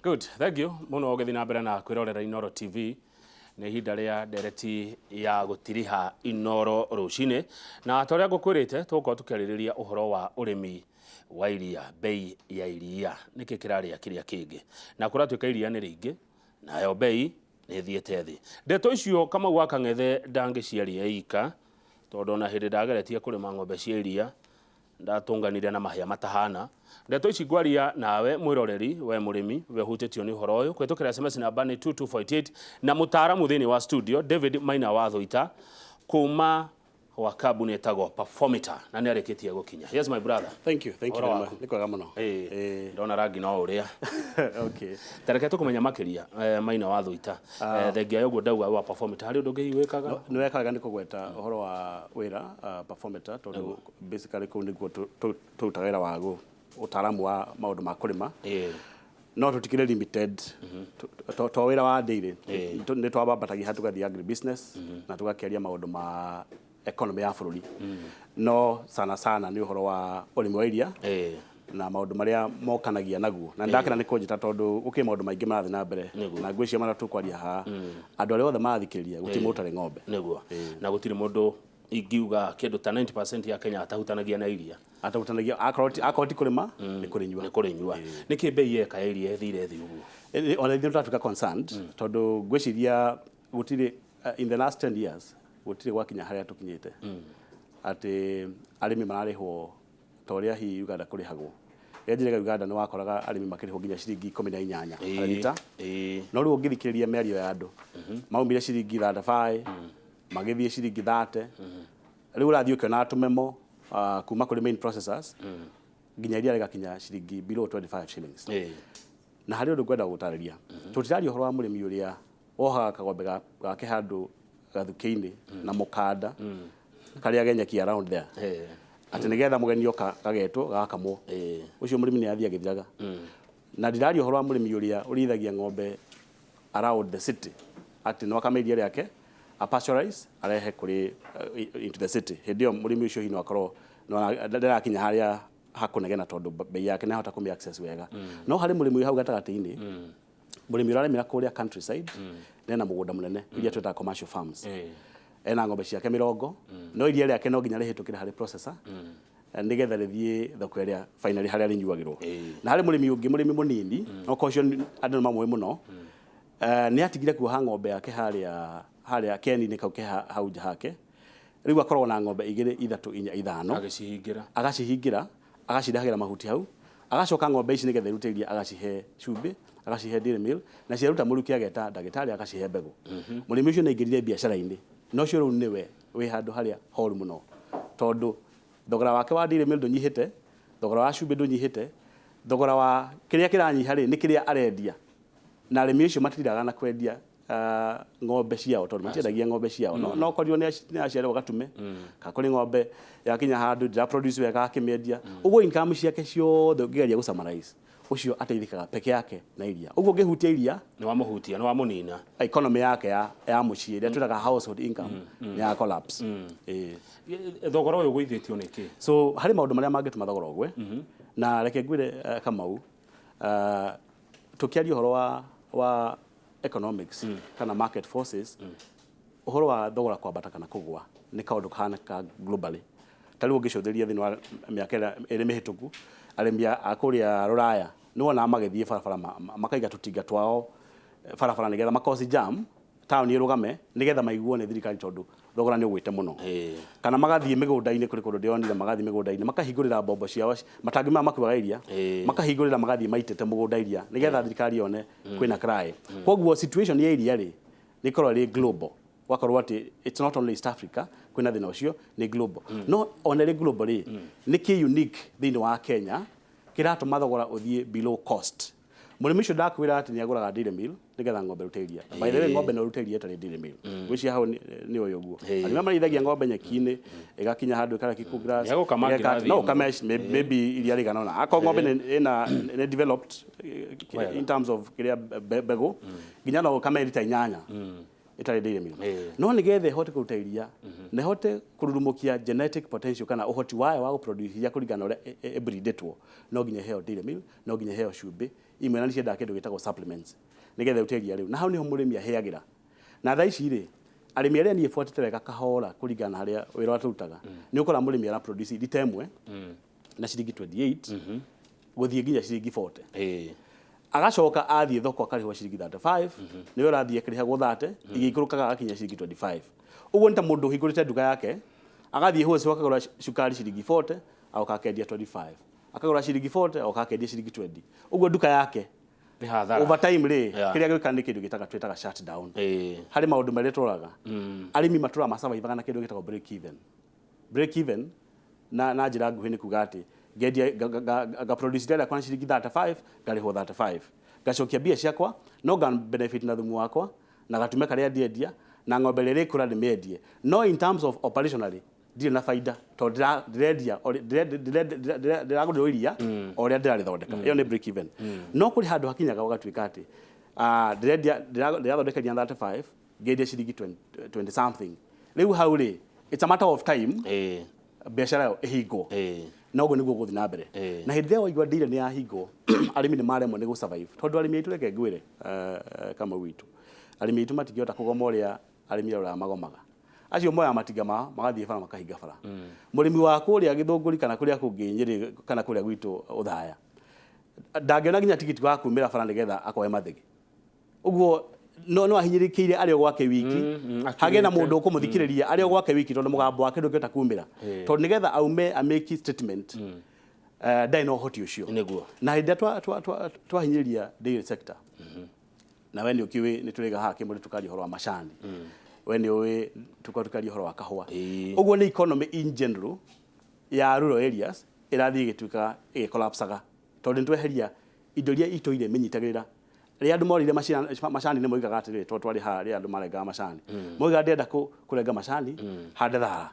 Good, thank you muno ũgĩthiĩ na mbere na kwĩrorera Inooro TV. Nĩ ihinda rĩa ndereti ya gũtiriha Inooro rũcinĩ, na ta ũrĩa ngũkwĩrĩte, tũgũkorwo tũkĩarĩrĩria ũhoro wa ũrĩmi wa iria, bei ya iria, nĩkĩ kĩrarĩa kĩrĩa kĩngĩ, na kũratuĩka iria nĩ rĩingĩ nayo bei nĩ ĩthiĩte thĩ. Ndeto icio Kamau wa Kang'ethe ndangĩciaria ika, tondũ ona hĩndĩ ndageretie kũrĩma ng'ombe cia iria ndatũnganire na mahĩa matahana. Ndeto ici ngwaria nawe mwĩroreri, we mũrĩmi, we ũhutĩtio nĩ ũhoro ũyũ, kũhĩtũkĩra SMS namba nĩ 2248, na mũtaaramu thĩinĩ wa studio David Maina wa Thũita kuma gwa kambuni ĩtagwo Performita, na nĩ arĩkĩtie gũkinya. Yes, my brother. Thank you, thank you Ũhoro very much. waku? Nĩ kwega mũno. Ĩĩ, ndona rangi no ũrĩa. Okay. Tareke tũkũmenya makĩria, Maina wa Thũita. Thengia ya ũguo ndauga wa Performita, harĩ ũndũ ũngĩ hihi wĩkaga? Nĩ weka wega nĩ kũgweta ũhoro wa wĩra Performita, tondũ basically kũu nĩkuo tũrutaga wĩra wa ũtaaramu wa maũndũ ma kũrĩma. No tũtikĩrĩ limited to wĩra wa dairy. Nĩ twambambatagia ha tũgathiĩ agribusiness na tũgakĩaria maũndũ ma economy ya bũrũri, no sana sana nĩ ũhoro wa ũrĩmi wa iria na maũndũ marĩa mokanagia naguo. Na ndakena nĩ kũnjĩta, tondũ gũkĩrĩ maũndũ maingĩ marathiĩ na mbere. Na ngwĩciria marĩa tũkwaria haha, andũ arĩa othe marathikĩrĩria, gũtirĩ mũndũ ũtarĩ ng'ombe. Nĩguo, na gũtirĩ mũndũ, ingiuga kĩndũ ta 90% ya Kenya atahutanagia na iria. Atahutanagia, akorwo ti kũrĩma, nĩ kũrĩnyua. Nĩ kũrĩnyua. Nĩkĩ bei eka ya iria ĩthire thĩ ũguo? Ona ithuĩ tũratuĩka concerned, tondũ ngwĩciria gũtirĩ, in the last 10 years gũtirĩ gwakinya harĩa tũkinyĩte atĩ arĩmi mararĩhwo ta ũrĩa hihi Uganda kũrĩhagwo. Rĩrĩa njĩraga Uganda, nĩ wakoraga arĩmi makĩrĩhwo nginya ciringi 18 harĩ rita. No rĩu ũngĩthikĩrĩria mĩario ya andũ, maumire ciringi 35, magĩthiĩ ciringi 30. Rĩu ũrathiĩ ũkĩonaga tũmemo kuma kũrĩ main processors nginya iria rĩgakinya ciringi below 25 shillings. Na harĩ ũndũ ngwenda gũtarĩria. Tũtiraria ũhoro wa mũrĩmi ũrĩa wohaga kagombe gake handũ gathukĩ-inĩ na mũkanda karĩa genyeki around there, atĩ nĩgetha mũgeni oka gagetwo gagakamwo. Ũcio mũrĩmi nĩ athiĩ agĩthiraga. Na ndiraria ũhoro wa mũrĩmi ũrĩa ũrĩithagia ng'ombe around the city, atĩ no akame iria rĩake, a pasteurize, arehe kũrĩ into the city. Hĩndĩ ĩyo mũrĩmi ũcio hihi no akorwo ndarakinya harĩa hakũnegena, tondũ bei yake nĩ ahota kũmĩ access wega. No harĩ mũrĩmi wĩ hau gatagatĩ-inĩ, mũrĩmi ũrarĩmĩra kũrĩa countryside, nena mũgũnda mũnene, iria twĩtaga commercial farms, ena ng'ombe ciake 20, no iria rĩake no nginya rĩhĩtũkĩre harĩ processor nĩgetha rĩthiĩ thoko ĩrĩa finally harĩa rĩnyuagĩrwo. Na harĩ mũrĩmi ũngĩ, mũrĩmi mũnini, okorwo ũcio andũ nĩ mamũĩ mũno, nĩ atigire kuoha ng'ombe yake harĩa keni-inĩ kau ke hau nja hake. Rĩu akoragwo na ng'ombe igĩrĩ, ithatũ, inya, ithano. Agĩcihingĩra. Agacihingĩra, agacirehagĩra mahuti hau, agacoka ng'ombe ici, nĩgetha irute iria, agacihe cumbĩ, agacihe dairy meal, na ciaruta mũrukĩ ageta ndagĩtarĩ, agacihe mbegũ. Mũrĩmi ũcio nĩ aingĩrire biacara-inĩ, na ũcio rĩu nĩwe wĩ handũ harĩa horu mũno, tondũ thogora wake wa dairy meal ndũnyihĩte, thogora wa cumbĩ ndũnyihĩte, thogora wa kĩrĩa kĩranyiha rĩ, nĩ kĩrĩa arendia. Na arĩmi acio matiriraga na kwendia ng'ombe ciao, tondũ matiendagia ng'ombe ciao. No korirwo nĩ aciarĩrwo gatume, kana kũrĩ ng'ombe yakinya handũ ndĩra produce wega, akĩmĩendia. Ũguo income ciake ciothe, ũngĩgeria gũ summarize, ũcio ateithĩkaga peke yake na iria. Ũguo ũngĩhutia iria, Nĩ wamũhutia, nĩ wamũnina. Economy yake ya mũciĩ, ĩrĩa twĩtaga household income, nĩ ya collapse. Ĩĩ. Thogora ũyũ ũgũithĩtio nĩ kĩ? So harĩ maũndũ marĩa mangĩtũma thogora ũgwe. Na reke ngwĩre, Kamau, tũkĩaria ũhoro wa economics kana market forces, ũhoro wa thogora kwambata kana kũgũa nĩ kaũndũ kahanĩkaga globally. Ta rĩu ũngĩcũthĩrĩria thĩinĩ wa mĩaka ĩrĩa ĩrĩ mĩhĩtũku, arĩmi a kũrĩa Rũraya nĩ wonaga magĩthiĩ barabara, makaiga tũtinga twao barabara nĩgetha makosi jam taũni ĩrũgame, nĩgetha maiguo nĩ thirikari, tondũ thogora nĩ ũgwĩte mũno. Kana magathiĩ mĩgũnda-inĩ, kũrĩ kũndũ ndĩronire magathiĩ mĩgũnda-inĩ, makahingũrĩra mbombo ciao, matangi maya makuaga iria, makahingũrĩra, magathiĩ maitĩte mũgũnda iria, nĩgetha thirikari yone kwĩna cry. Koguo situation ya iria rĩ, nĩ ĩkoragwo ĩrĩ global, gwakorwo atĩ it's not only East Africa kwĩna thĩna ũcio, nĩ global. No ona ĩrĩ global rĩ, nĩ kĩ unique thĩinĩ wa Kenya kĩratũma thogora ũthiĩ below cost? Mũrĩmi ũcio ndakwĩra atĩ nĩ agũraga dairy meal nĩgetha ng'ombe ĩrute iria. By the way, ng'ombe no ĩrute iria ĩtarĩ dairy meal. Ngwĩciria hau nĩ ũyũ ũguo. Arĩmi marĩithagia ng'ombe nyeki-inĩ, ĩgakinya handũ ĩkareki ku grass. Nĩegũkama ĩgeka atĩ- ngirathi no ĩmwe. ũkame maybe iria rĩigana ũna, akorwo ng'ombe nĩ ĩna nĩ developed Wega. in terms of kĩrĩa mbegũ, nginya no ũkame rita 8. Ĩtarĩ dairy meal. Ĩĩ. No nĩgetha ĩhote kũruta iria na ĩhote kũrurumũkia genetic potential kana ũhoti wayo wa gũproduce iria kũringana na ũrĩa ĩbreedĩtwo, no nginya ĩheo dairy meal, no nginya ĩheo cumbĩ imwe, na nĩ ciendaga kĩndũ gĩtagwo supplements nĩgetha ĩrute iria rĩu. Na hau nĩho mũrĩmi ahĩagĩra. Na thaa ici rĩ, arĩmi arĩa niĩ buatĩte wega kahora kũringana na harĩa wĩra ũrĩa tũrutaga, nĩ ũkora mũrĩmi ara produce rita 1 na ciringi 28 gũthiĩ nginya ciringi 40. Agacoka athiĩ thoko akarĩhwo ciringi 35. Nĩwe ũrathiĩ akĩrĩhagwo 30, igĩikũrũkaga agakinya ciringi 25. Ũguo nĩ ta mũndũ ũhingũrĩte nduka yake, agathiĩ wholesale akagũra cukari ciringi 40, agoka akendia 25, akagũra ciringi 40, agoka akendia ciringi 20. Ũguo nduka yake Nĩ hathara. Over time rĩ, kĩrĩa gĩũkaga nĩ kĩndũ gĩtaga twĩtaga shut down. Harĩ maũndũ merĩ tũroraga. Arĩmi matũraga masurvivaga na kĩndũ gĩtagwo break even. Break even na njĩra nguhĩ nĩ kuga atĩ ngendia nga produce iria rĩakwa na ciringi 35, ngarĩhwo 35, ngacokia mbia ciakwa, no nga benefit na thumu wakwa na gatume karĩa ndiendia na ng'ombe ĩrĩa ĩrĩkũra ndĩmĩendie, no in terms of operationally ndirĩ na baida tondũ ndĩrendia ndĩragũrĩrwo iria o ũrĩa ndĩrarĩthondeka. Ĩyo nĩ break even. No kũrĩ handũ hakinyaga ũgatuĩka atĩ ndĩrendia ndĩrathondeka iria na 35, ngendia ciringi 20, 20 something. Rĩu hau rĩ, it's a matter of time biacara ĩyo ĩhingwo. Na ũguo nĩguo gũthiĩ na mbere. Na hĩndĩ ĩrĩa waigua ndĩire nĩ yahingwo, arĩmi nĩ maremwo nĩ gũ-survive, tondũ arĩmi aitũ, reke ngwĩre, Kamau witũ, arĩmi aitũ matingĩhota kũgoma ũrĩa arĩmi a Rũraya magomaga. Acio moyaga matinga mao magathiĩ bara makahinga bara. Mũrĩmi wa kũrĩa Gĩthũngũri kana kũrĩa kũngĩ Nyĩrĩ kana kũrĩa gwitũ Ũthaya ndangĩona nginya tigiti wa kumĩra bara nĩgetha akoe mathĩgĩ. Ũguo no ahinyĩrĩkĩire arĩ o gwake wiki, hagĩe na akirĩte. Mũndũ ũkũmũthikĩrĩria arĩ o gwake wiki, tondũ mũgambo wake ndũngĩhota kumĩra, tondũ nĩgetha aume amake statement, ndarĩ na ũhoti ũcio. Na hĩndĩ ĩrĩa twahinyĩrĩria dairy sector, na we nĩ ũkĩũĩ nĩ tũrĩga haha kĩmũrĩ tũkaria ũhoro wa macani, we nĩ ũĩ tũkorwo tũkaria ũhoro wa kahũa. Ũguo nĩ economy in general ya rural areas ĩrathiĩ ĩgĩtuĩka ĩgĩcollapsaga, tondũ nĩ tweheria indo iria itũire menyitagĩrĩra. Rĩrĩa andũ morire macani nĩ moigaga atĩrĩrĩ, tondũ twarĩ haha rĩrĩa andũ marengaga macani, moigaga ndĩrenda kũrenga macani hande thara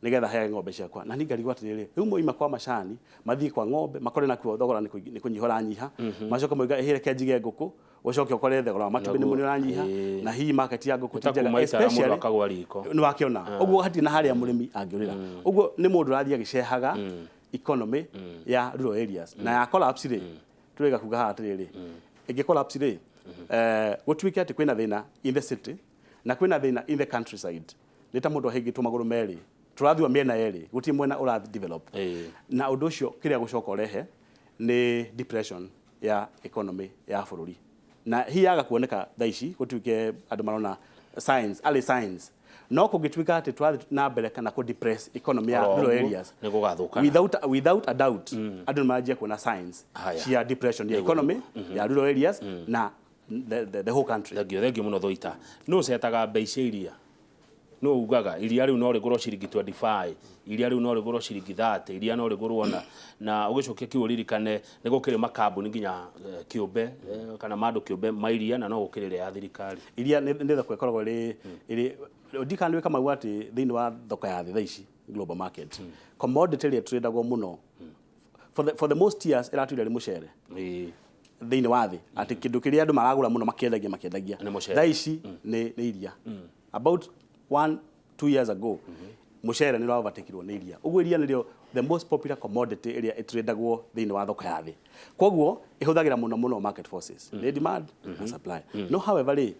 nĩgetha heage ng'ombe ciakwa. Na niĩ ngarigwo atĩrĩrĩ, rĩu moima kwa macani mathiĩ kwa ng'ombe makore nakuo thogora nĩ kũnyiha ũranyiha, macoke moiga ĩhĩ reke njige ngũkũ, ũcoke ũkore thogora wa matumbĩ nĩ mũnĩ ũranyiha, na hihi market ya ngũkũ ti Ta njega kuma itara mũndũ especially akagwa riko. Nĩ wakĩona ũguo hatirĩ na harĩa mũrĩmi angĩũrĩra. Ũguo nĩ mũndũ ũrathiĩ agĩcehaga economy ya rural areas. Na ya collapse rĩ, tũrĩga kuga haha atĩrĩrĩ, ĩngĩ collapse rĩ, gũtuĩke atĩ kwĩna thĩna in the city na kwĩna thĩna in the countryside, nĩ ta mũndũ ahĩngĩtwo magũrũ merĩ, tũrathua mĩena yerĩ, gũtirĩ mwena ũra develop. Na ũndũ ũcio kĩrĩa gũcoka ũrehe nĩ depression ya economy ya bũrũri. Na hihi yaga kuoneka thaa ici gũtuĩke andũ marona signs, early signs, no kũngĩtuĩka atĩ tũrathiĩ na mbere kana kũ depress economy ya Oro rural ũguo, areas, nĩ gũgathũkana. Without a doubt andũ nĩ maranjia kuona signs Haya. cia depression ya economy ya rural areas na the whole country. Thengio, thengio mũno Thoita. Nũ ũcetaga mbei cia iria? Nũ ugaga iria rĩu no rĩgũrwo ciringi 25, iria rĩu no rĩgũrwo ciringi 30, iria no rĩgũrwo na ũgĩcokia kiu ũririkane nĩ gũkĩrĩ makambuni nginya kĩũmbe, kana mandũ kĩũmbe ma iria, na no gũkĩrĩ ĩrĩa ya thirikari. Iria nĩ thoko ĩkoragwo ĩrĩ ndikana nĩ Kamau atĩ thĩinĩ wa thoko ya thĩ thaa ici, global market, commodity ĩrĩa tũrendagwo mũno for the most years ĩratũire ĩrĩ mũcere. Thĩinĩ wa thĩ atĩ kĩndũ kĩrĩa andũ maragũra mũno makĩendagia Nĩ mũcere. Thaa ici nĩ iria. About 1-2 years ago mũcere nĩ ũraovertakirwo nĩ iria. Ũguo iria nĩrĩo the most popular commodity ĩrĩa ĩtrendagwo thĩinĩ wa thoko ya thĩ. Koguo ĩhũthagĩra mũno mũno market forces, nĩ demand na supply. No however rĩ,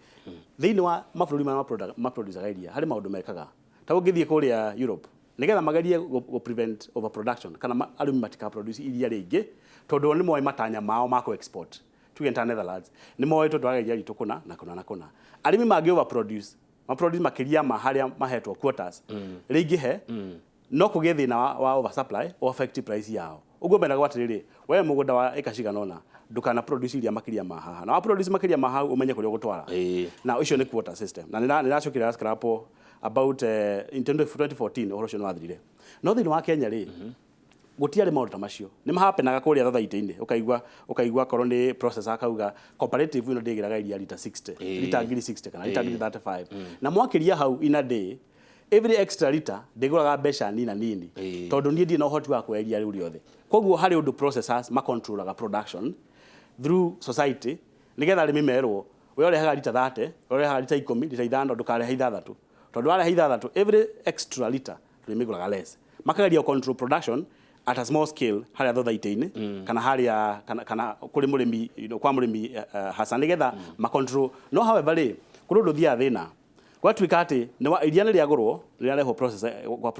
thĩinĩ wa mabũrũri marĩa maproducaga iria harĩ maũndũ mekaga. Ta ũngĩthiĩ kũrĩa Europe, nĩgetha magerie gũ prevent overproduction kana arĩmi matikaproduce iria rĩingĩ, tondũ o nĩ moĩ matanya mao ma kũ export. Tuge ta Netherlands nĩ moĩ tondũ arageria ritũ kũna na kũna na kũna, arĩmi mangĩ overproduce, maproduce makĩria ma harĩa mahetwo quotas, rĩingĩhe no kũgĩe thĩna wa oversupply o affect price yao. Ũguo mendaga atĩrĩrĩ, we mũgũnda wa ĩka cigana ũna ndũkana produce iria makĩria ma haha, na wa produce makĩria ma hau ũmenye kũrĩa ũgũtwara. Na ũcio nĩ quota system, na nĩracokire scrap about in 2014. Ũhoro ũcio nĩ wathirire. No thĩinĩ wa Kenya rĩ, gũtiarĩ maũndũ ta macio. Nĩ mahapenaga kũrĩa thothaitĩ-inĩ, ũkaigua akorwo nĩ processor akauga cooperative ĩno ndĩgĩraga iria lita 60, lita ngiri 60 kana lita ngiri 35, na mwakĩria hau in a day every extra liter ndĩgũraga mbeca nina nini, tondũ niĩ ndirĩ na ũhoti wa kuoya iria rĩu rĩothe. Koguo harĩ ũndũ processors macontrolaga production through society, nĩgetha arĩmi merwo We ũrehaga lita 30, we ũrehaga lita 10, lita 5, ndũkarehe 6, tondũ warehe 6, every extra liter tũrĩmĩgũraga less. Makageria control production at a small scale harĩa thothaitĩ-inĩ, kana harĩa kana kũrĩ mũrĩmi, kwa mũrĩmi, hasa nĩgetha ma control. No however rĩ, kũrĩ ũndũ ũthiaga thĩna gwatuĩka atĩ iria nĩ rĩagũrwo, rĩarehwo processor, kwa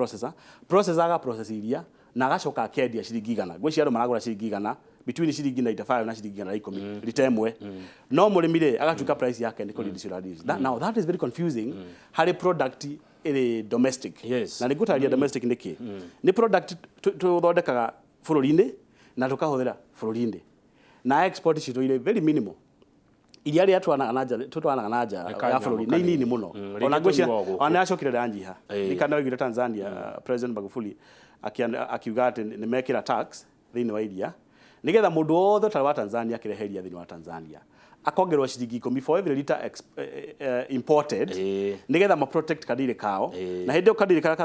processor aga process iria na agacoka akendia ciringi 100. Ngwĩciria andũ maragũra ciringi 100, between ciringi 95 na ciringi 110 rita ĩmwe, no mũrĩmi rĩ, agatuĩka price yake nĩ kũreduce reduce. Now that is very confusing harĩ product ĩrĩ domestic. Na nĩ ngũtarĩria domestic nĩkĩ. Nĩ product tũthondekaga bũrũri-inĩ na tũkahũthĩra bũrũri-inĩ, na export citũ irĩ very minimal. Iria rĩrĩa twanaga na nja, tũtwanaga na nja ya bũrũri nĩ nini mũno. Rĩngĩ Ona ngwĩciria tũnyuaga gũkũ. Ona nĩacokire rĩranyiha. Nĩkana oigire Tanzania, President Magufuli akiuga atĩ nĩ mekĩra tax thĩinĩ wa iria nĩgetha mũndũ wothe ũtarĩ wa Tanzania akĩrehe iria thĩinĩ wa Tanzania akongerwo ciringi 10 for every liter imported, nĩgetha ma protect kadiri kao. Na hĩndĩ ĩyo kadiri karĩa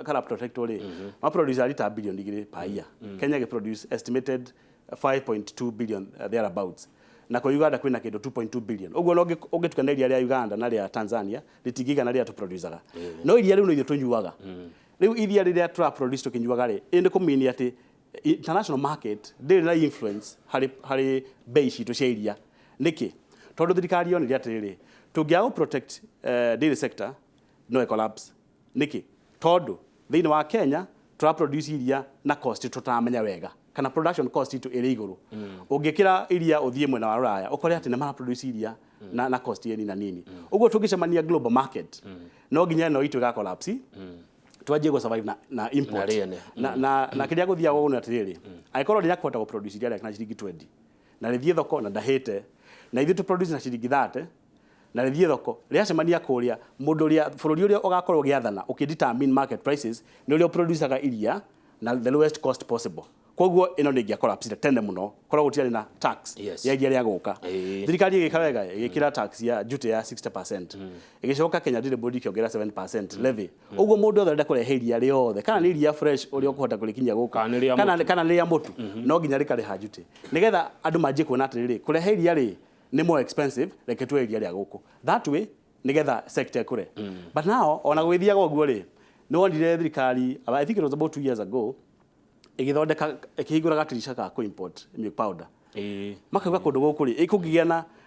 kara protect rĩ, ma produce lita bilioni 2 per year. Kenya gĩ produce estimated 5.2 billion, thereabouts, na kwa Uganda kwĩna kĩndũ 2.2 billion. Ũguo no ũngĩtukania iria rĩa Uganda na rĩa Tanzania rĩtingĩigana rĩrĩa tũproducaga. No iria rĩu nĩ ithuĩ tũnyuaga. Rĩu iria rĩrĩa tũraproduce tũkĩnyuaga rĩ, ĩ nĩ kũmini atĩ international market ndĩrĩ na influence harĩ bei citũ cia iria. Nĩkĩ? Tondũ thirikari yonire atĩrĩrĩ, tũngĩaga gũ protect dairy sector no ĩ collapse. Nĩkĩ? Tondũ thĩinĩ wa Kenya tũraproduce iria na cost tũtaramenya wega kana production cost itũ ĩrĩ igũrũ. Ũngĩkĩra iria ũthiĩ mwena wa Rũraya, ũkore atĩ nĩ maraproduce iria na cost ĩ nina nini. Ũguo tũngĩcemania global market, no nginya ĩno itũ ĩga collapse, twanjie gũ survive na import. Na rĩene. Na kĩrĩa gũthiaga ũguo nĩ atĩrĩrĩ, angĩkorwo ndĩrakũhota gũ produce iria rĩake na ciringi 20 na rĩthiĩ thoko na ndahĩte, na ithuĩ tũ produce na ciringi 30 na rĩthiĩ thoko, rĩacemania kũrĩa, mũndũ ũrĩa bũrũri ũrĩa ũgakorwo ũgĩathana ũkĩ determine market prices nĩ ũrĩa ũproducaga iria na the lowest cost possible. Koguo ĩno nĩ ĩngĩa collapse tene mũno korwo gũtiarĩ na tax ya iria rĩa gũka. Thirikari ĩgĩka wega, ĩgĩkĩra tax ya duty ya 60%, ĩgĩcoka Kenya Dairy Board ĩkĩongerera 7% levy. Ũguo mũndũ othe ũrenda kũrehe iria rĩothe, kana nĩ iria fresh ũrĩa ũkũhota kũrĩkinyia gũkũ, Kana nĩ rĩa kana mũtu. Kana nĩ rĩa mũtu, no nginya rĩkarĩha duty nĩgetha andũ manjie kuona atĩrĩrĩ, kũrehe iria rĩ nĩ more expensive, reke tuoe iria rĩa gũkũ that way nĩgetha sector ĩkũre. But now ona gũgĩthiaga ũguo rĩ, nĩ wonire thirikari, I think it was about 2 years ago, ĩgĩthondeka, ĩkĩhingũra gatirisha ka kũ-import milk powder. Makauga kũndũ gũkũ rĩ, ĩkũngĩgĩa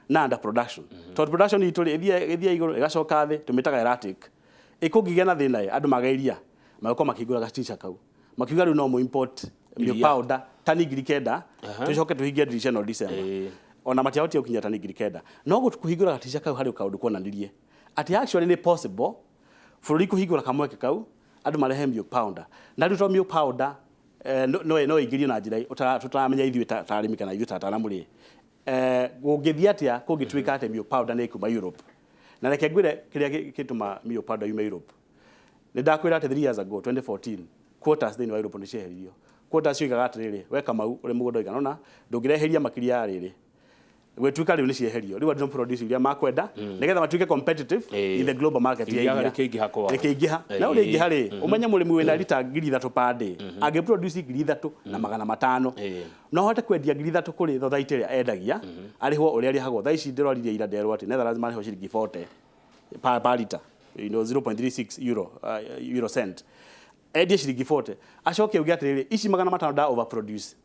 na under production, tondũ production itũ rĩ, ĩthiĩ igũrũ ĩgacoka thĩ, tũmĩtaga erratic. Ĩkũngĩgĩa na thĩna ĩ, andũ maga iria, magĩkorwo makĩhingũra gatirisha kau, makiuga rĩu no mũ import milk Iria. powder tani 9,000, tũcoke tũhingie ndirisha ĩno December. Ona matiahotire gũkinyia tani 9,000. No kũhingũra gatirisha kau harĩ kaũndũ kuonanirie atĩ actually nĩ possible bũrũri kũhingũra kamweke kau andũ marehe milk powder. Na rĩu to milk powder, no ĩingĩrio na njĩra tũtaramenya ithuĩ ta arĩmi kana ithuĩ ta ataaramu rĩ, gũngĩthiĩ atĩa kũngĩtuĩka atĩ milk powder nĩ ĩkuma Europe? Na reke ngwĩre kĩrĩa gĩtũma milk powder yume Europe. Nĩ ndakwĩra atĩ 3 years ago, 2014, quotas thĩinĩ wa Europe nĩ cieheririo. Quotas cioigaga atĩrĩrĩ, we Kamau ũrĩ mũgũnda ũigana ũna, ndũngĩreheria makĩria ya rĩrĩ. Gwĩtuĩka rĩu nĩ cieherio, rĩu andũ no produce iria makwenda nĩgetha matuĩke competitive in the global market ya Iria iria. rĩkĩingĩha kwao. Rĩkĩingĩha. Na ũrĩa ingĩha rĩ, ũmenye mũrĩmi wĩna rita 3,000 per day angĩproduce 3,500, no ahote kwendia 3,000 kũrĩ thothaitĩ ĩrĩa endagia, arĩhwo ũrĩa arĩhagwo. Thaa ici ndĩroririe ira, nderwo atĩ Netherlands marĩhwo ciringi 40 per liter, 0.36 euro, euro cent. Endie ciringi 40, acoke auge atĩrĩrĩ, ici 500 nda overproduce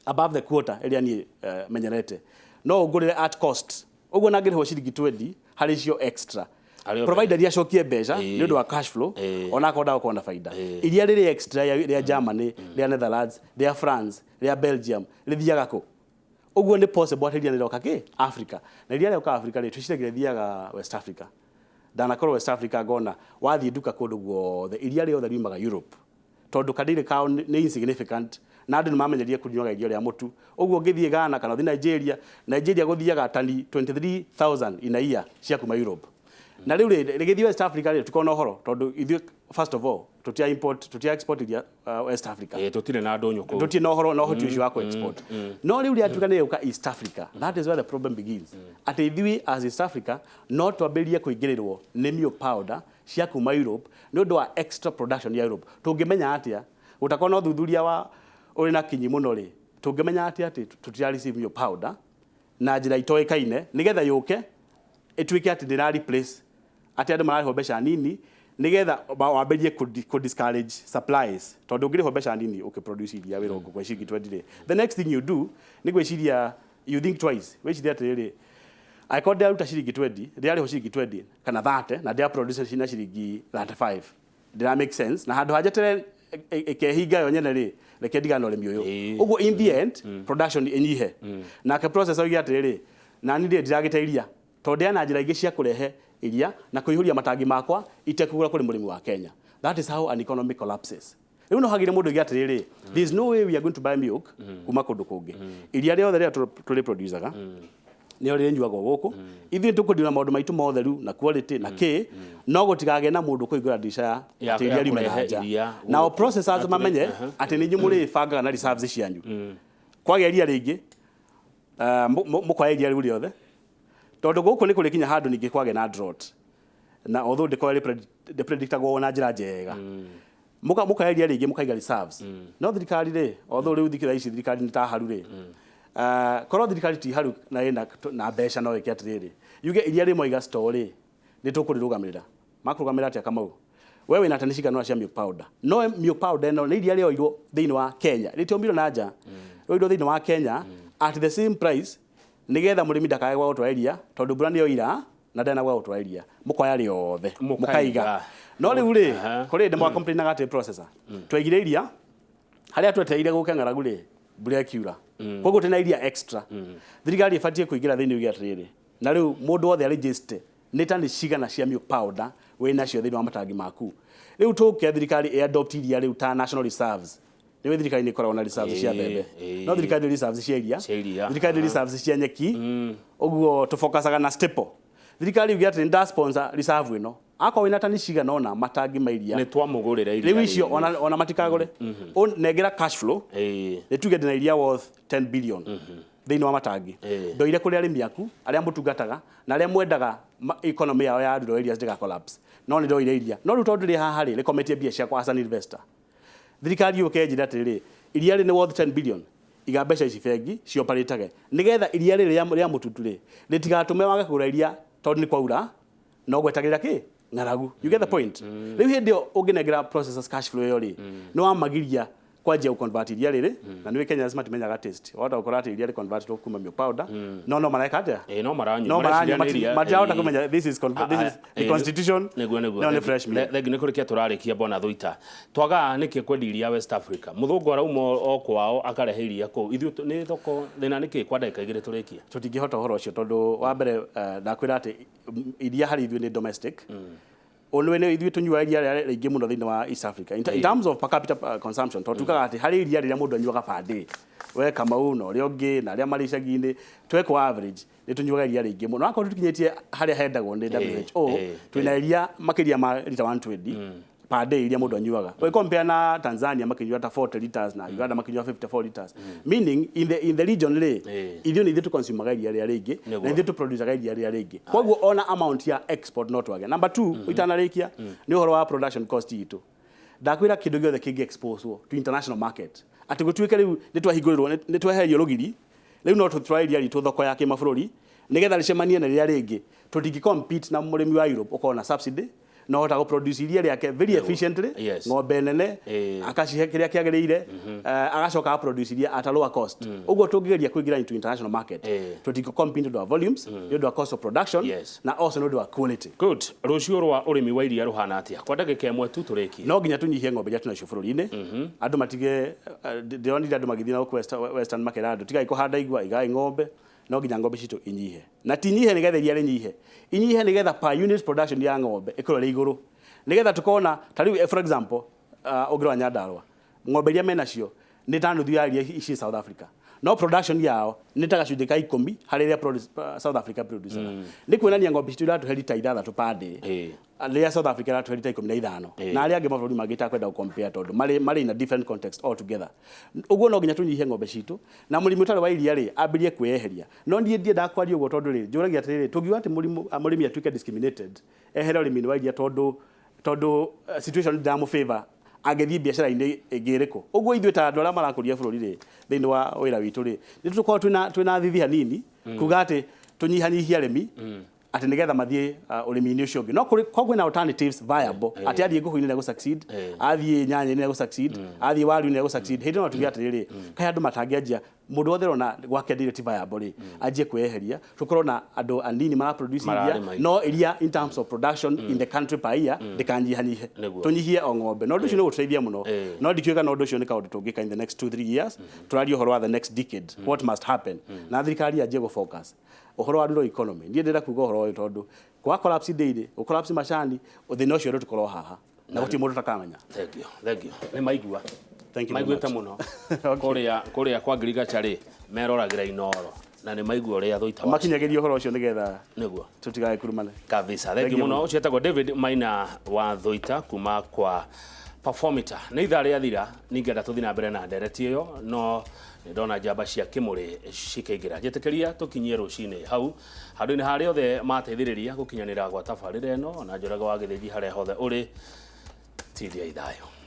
above the quota ĩrĩa niĩ menyerete, no ũngũrĩre at cost. Ũguo na ngĩrĩhwo ciringi 20 harĩ icio extra, Arĩ o provided acokie mbeca nĩ ũndũ wa cash flow, ona akorwo ndagũkorwo na baida. Iria rĩrĩ extra rĩa Germany, rĩa Netherlands, rĩa France, rĩa Belgium rĩthiaga kũ? Ũguo nĩ possible atĩ iria nĩroka kĩ Africa. Na iria rĩoka Africa rĩ, twĩciragia rĩthiaga West Africa. Ndanakorwo West Africa, ngona wathiĩ nduka kũndũ guothe iria rĩothe riumaga Europe, tondũ kadiri kao nĩ insignificant na andũ nĩ mamenyerie kũnyuaga irio rĩa mũtu. Ũguo ũngĩthiĩ Ghana kana ũthiĩ Nigeria, Nigeria gũthiaga tani 23,000 in a year cia kuma Europe. Na rĩu rĩ, rĩgĩthiĩ West Africa rĩ, tukona ũhoro, tondũ ithuĩ first of all tũtia import, tũtia export iria West Africa. Tũtirĩ na ndũnyũ kũu. Tũtirĩ na ũhoro na ũhoti ũcio wa ku-export. No rĩu rĩatuĩka nĩ yũka East Africa, that is where the problem begins, atĩ ithuĩ as East Africa no twambĩrĩrie kũingĩrĩrwo nĩ milk powder cia kuma Europe nĩ ũndũ wa extra production ya Europe. Tũngĩmenya atĩa gũtakorwo na ũthuthuria wa ũrĩ na kinyi mũno rĩ, tũngĩmenya atĩa atĩ tũtira receive milk powder na njĩra itoĩkaine nĩgetha yũke Ĩtuĩke atĩ ndĩra replace, atĩ andũ mararĩhwo mbeca nini nĩgetha wambĩrĩrie kũ discourage supplies, tondũ ũngĩrĩhwo mbeca nini ũkĩproduce iria wĩ rongo kwa ciringi 20 rĩ, the next thing you do nĩ gwĩciria, you think twice, wĩcirie atĩrĩrĩ, angĩkorwo ndĩraruta ciringi 20, ndĩrarĩhwo ciringi 20 kana 30 na ndĩraproduce na ciringi 35, ndĩra make sense na handũ ha njetere ĩkehinga yo nyene rĩ, reke ndigane na ũrĩmi ũyũ. Ũguo in the end production ĩnyihe, nake processor oige atĩrĩrĩ, nani rĩ ndiragĩte iria tondũ ndĩra na njĩra ingĩ cia kũrehe iria na kũihũria matangi makwa itekũgũra kũrĩ mũrĩmi wa Kenya. That is how an economy collapses. Rĩu no hagire mũndũ oige atĩrĩrĩ, there is no way we are going to buy milk kuma kũndũ kũngĩ. Iria rĩothe rĩrĩa tũrĩ producaga nĩo rĩnyuagwo gũkũ. Ithuĩ tũkũndira maũndũ maitũ motheru na quality na kĩ, no gũtikagĩe na mũndũ kũhingũra ndirica ya atĩ iria ya riume na kũrehe nja. Iria Nao gũkũ. processors Na mamenye atĩ nĩ inyuĩ mũrĩbangaga na reserves cianyu. Kwagĩa iria rĩingĩ, mũkoya iria rĩu rĩothe, tondũ gũkũ nĩ kũrĩ kinya handũ ningĩ kwagĩa na drought, na although ndĩkoragwo ndĩpredictagwo na njĩra njega, muka iria rĩingĩ mũkaiga reserves. No thirikari rĩ, although rĩu thikũ ici thirikari nĩ ta haru rĩ, korwo thirikari ti haru na ĩna na mbeca, no ĩke atĩrĩrĩ, yuge iria rĩmwe iga store rĩ, nĩ tũkũrĩrũgamĩrĩra. Makũrũgamĩrĩra atĩa, Kamau? We wĩna tani cigana cia milk powder? No milk powder ĩno nĩ iria rĩoirwo thĩinĩ wa Kenya, rĩtiombirwo na nja, rĩoirwo thĩinĩ wa Kenya at the same price, nĩgetha mũrĩmi ndakae gwa gũtwara iria, tondũ mbura nĩyo ira na ndarĩ na gwa gũtwara iria. Mũkoya rĩothe. Mũkaiga. Mũkaiga. No rĩu rĩ, kũrĩ hĩndĩ mwacomplainaga atĩ processor twaigire iria harĩa twetereire gũke ng'aragu rĩ, mbura ĩkiura, koguo twĩna iria extra. Thirikari ĩbatiĩ kũingĩra thĩinĩ uge atĩrĩrĩ, na rĩu mũndũ wothe arĩnjĩste nĩ tani cigana cia milk powder wĩ nacio thĩinĩ wa matangi maku. Rĩu tũke thirikari ĩ-adopt iria rĩu ta national reserves. Nĩwe thirikari nĩ ĩkoragwo na reserves cia mbembe, no thirikari nĩ reserves cia iria. Cia iria. Thirikari nĩ reserves cia nyeki. Ũguo tũfokacaga na staple. Thirikari yuge atĩ nda sponsor reserve ĩno, akorwo wĩna tani cigana ũna matangi ma iria, Nĩ twamũgũrĩra iria. Rĩu icio rĩrĩ. ona matikagũre. Nengera cash flow. Nĩ tuge ndĩna iria worth 10 billion thĩinĩ wa matangi, ndoire kũrĩ arĩmi aku arĩa mũtungataga na arĩa mwendaga economy yao ya rural areas ndĩga collapse, no nĩ ndoire iria, no rĩu tondũ rĩ haha rĩ rĩkometie mbia ciakwa as an investor, thirikari yũke ĩnjĩre atĩrĩrĩ, iria rĩ nĩ worth 10 billion, iga mbeca ici bengi cioparĩtage nĩgetha iria rĩrĩ rĩa mũtutu rĩ rĩtigatũme wage kũgũra iria tondũ nĩ kwaura no gwetagĩrĩra kĩ ng'aragu. You get the point? Rĩu hĩndĩ ĩyo ũngĩnengera processors cash flow ĩyo rĩ, nĩ wamagiria kwanjia gũconvert iria rĩrĩ, na nĩwĩ Kenyans matimenyaga taste. Wahota gũkora atĩ iria rĩconvertwo kuma milk powder, no mareka atĩa? Ĩĩ, no maranyua. No maranyua. Mareciria nĩ iria, Matirahota kũmenya this is the constitution. Nĩguo. No nĩ fresh milk. Thengi nĩ kũrĩkia tũrarĩkia. Bwana Thuita, twagaga nĩkĩ kwendia iria West Africa? Mũthũngũ arauma o kwao akarehe iria kũu, ithuĩ nĩ thoko thĩna nĩkĩ? Kwa ndagĩka 2 tũrĩkie. Tũtingĩhota ũhoro ũcio, tondũ wa mbere, ndakwĩra atĩ iria harĩ ithuĩ nĩ domestic. Ũnwe nĩ ithuĩ tũnyuaga iria rĩrĩa rĩingĩ mũno thĩinĩ wa East Africa in terms of per capita consumption, tondũ tugaga atĩ harĩ iria rĩrĩa mũndũ anyuaga per day, we Kamau na ũrĩa ũngĩ na arĩa marĩ icagi-inĩ, twekwo average nĩ tũnyuaga iria rĩingĩ mũno. Akorwo tũkinyĩtie harĩa hendagwo nĩ WHO, twĩna iria makĩria ma rita 120 per day iria mũndũ anyuaga. We compare na Tanzania makĩnyua ta 40 liters na Uganda makĩnyua 54 liters, meaning in the region rĩ, ithuĩ nĩ ithuĩ tũconsumaga iria rĩrĩa rĩingĩ na ithuĩ tũproducaga iria rĩrĩa rĩingĩ, koguo ona amount ya export no twage. Number two, itanarĩkia, nĩ ũhoro wa production cost itũ. Ndakwĩra kĩndũ gĩothe kĩngĩ expose to international market, atĩ gũtuĩke rĩu nĩ twahingũrĩrwo, nĩ tweherio rũgiri, rĩu no tũtware iria ritũ thoko ya kĩmabũrũri nĩgetha rĩcemanie na rĩrĩa rĩngĩ, tũtingĩ compete na mũrĩmi wa Europe ũkorwo na subsidy na ũhota gũproduce iria rĩake very efficiently, ng'ombe nene, akacihe kĩrĩa kĩagĩrĩire, agacoka agaproduce iria at a lower cost. Ũguo tũngĩgeria kũingĩra into international market, tũtingĩ compete nĩ ũndũ wa volumes, nĩ ũndũ wa cost of production, na also nĩ ũndũ wa quality. Good. Rũciũ rwa ũrĩmi wa iria rũhana atĩa? Kwa ndagĩka 1 tu tũrĩkie. No nginya tũnyihie ng'ombe iria twĩnacio bũrũri-inĩ. Andũ matige, ndĩronire andũ magĩthiĩ na gũkũ western makera andũ tigai kũhanda igwa, igai ng'ombe. No nginya ng'ombe citũ inyihe, na ti nyihe nĩgetha iria rĩnyihe, inyihe nĩgetha per unit production ya ng'ombe ĩkorwo ĩrĩ igũrũ, nĩgetha tũkona ta rĩu, for example, ũngĩrora Nyandarua, ng'ombe iria menacio nĩ ta nuthu ya iria ici South Africa, no production yao nĩ ta gacunjĩ ka 10 harĩ ĩrĩa South Africa producaga. Nĩ kuonania ng'ombe citũ iratũhe rita 6 per day, rĩrĩa South Africa ĩratũhe rita 15, na arĩa angĩ mabũrũri mangĩ itakwenda gũcompare tondũ marĩ in a different context altogether. Ũguo no nginya tũnyihie ng'ombe citũ, na mũrĩmi ũtarĩ wa iria rĩ, ambĩrĩrie kwĩyeheria. No niĩ ndiendaga kwaria ũguo, tondũ rĩ, njũragia atĩrĩrĩ, tũngiuga atĩ mũrĩmi atuĩke discriminated, ehere ũrĩmi-inĩ wa iria tondũ situation ndĩramũ favor, angĩthiĩ biacara-inĩ ĩngĩ ĩrĩkũ? Ũguo ithuĩ ta andũ arĩa marakũria bũrũri rĩ, thĩinĩ wa wĩra witũ rĩ, nĩ tũkorwo twĩna thithi hanini kuga atĩ tũnyihanyihie arĩmi. Atĩ nĩgetha mathiĩ ũrĩmi-inĩ ũcio ũngĩ, no kũrĩ koguo na alternatives viable, atĩ athiĩ ngũkũ-inĩ nĩ succeed, athiĩ nyanya-inĩ nĩ succeed, athiĩ waru-inĩ nĩ succeed. Hĩndĩ ĩno tuge atĩrĩrĩ, kaĩ andũ matangĩanjia, mũndũ wothe ũrona gwake ndire ti viable rĩ, anjie kwĩyeheria, tũkorwo na andũ anini mara produce iria, Mararĩma. No iria in terms of production in the country per year ndĩkanyihanyihe. Tũnyihie o ng'ombe, no ũndũ ũcio nĩ gũtũteithia mũno. No ndikiuga, no ũndũ ũcio nĩ kaũndũ tũngĩka in the next 2-3 years. Tũraria ũhoro wa the next decade, what must happen, na thirikari yanjie gũ focus ũhoro wa rural economy. Niĩ ndĩrenda kuga ũhoro ũyũ tondũ kwa collapse dairy, gũ collapse macani, thĩna ũcio rĩu haha na gũtirĩ mũndũ ũtakamenya. Thank you, thank you. Nĩ maigua. Thank you very Maiguĩte much. Mũno. Kũrĩa kwa ngirigacha rĩ, meroragĩra Inooro na nĩ maigua ũrĩa thũita wa Makinyagĩria ũhoro ũcio nĩgetha nĩguo tũtigagĩkurumane. Kabisa, thank you Thank you. Mũno. Ũcio etagwo David Maina wa Thũita kuma kwa Performita. Nĩ ithaa rĩathira, ningĩenda tũthiĩ na mbere na ndereti ĩyo, no nĩ ndona njamba cia kĩmũrĩ cikĩingĩra. Njĩtĩkĩria tũkinyie rũcinĩ hau handũ-inĩ harĩa othe mateithĩrĩria gũkinyanĩra gwa tabarĩra ĩno, na Njũraga wa Gĩthĩnji harĩa hothe ũrĩ, tindia ithayũ.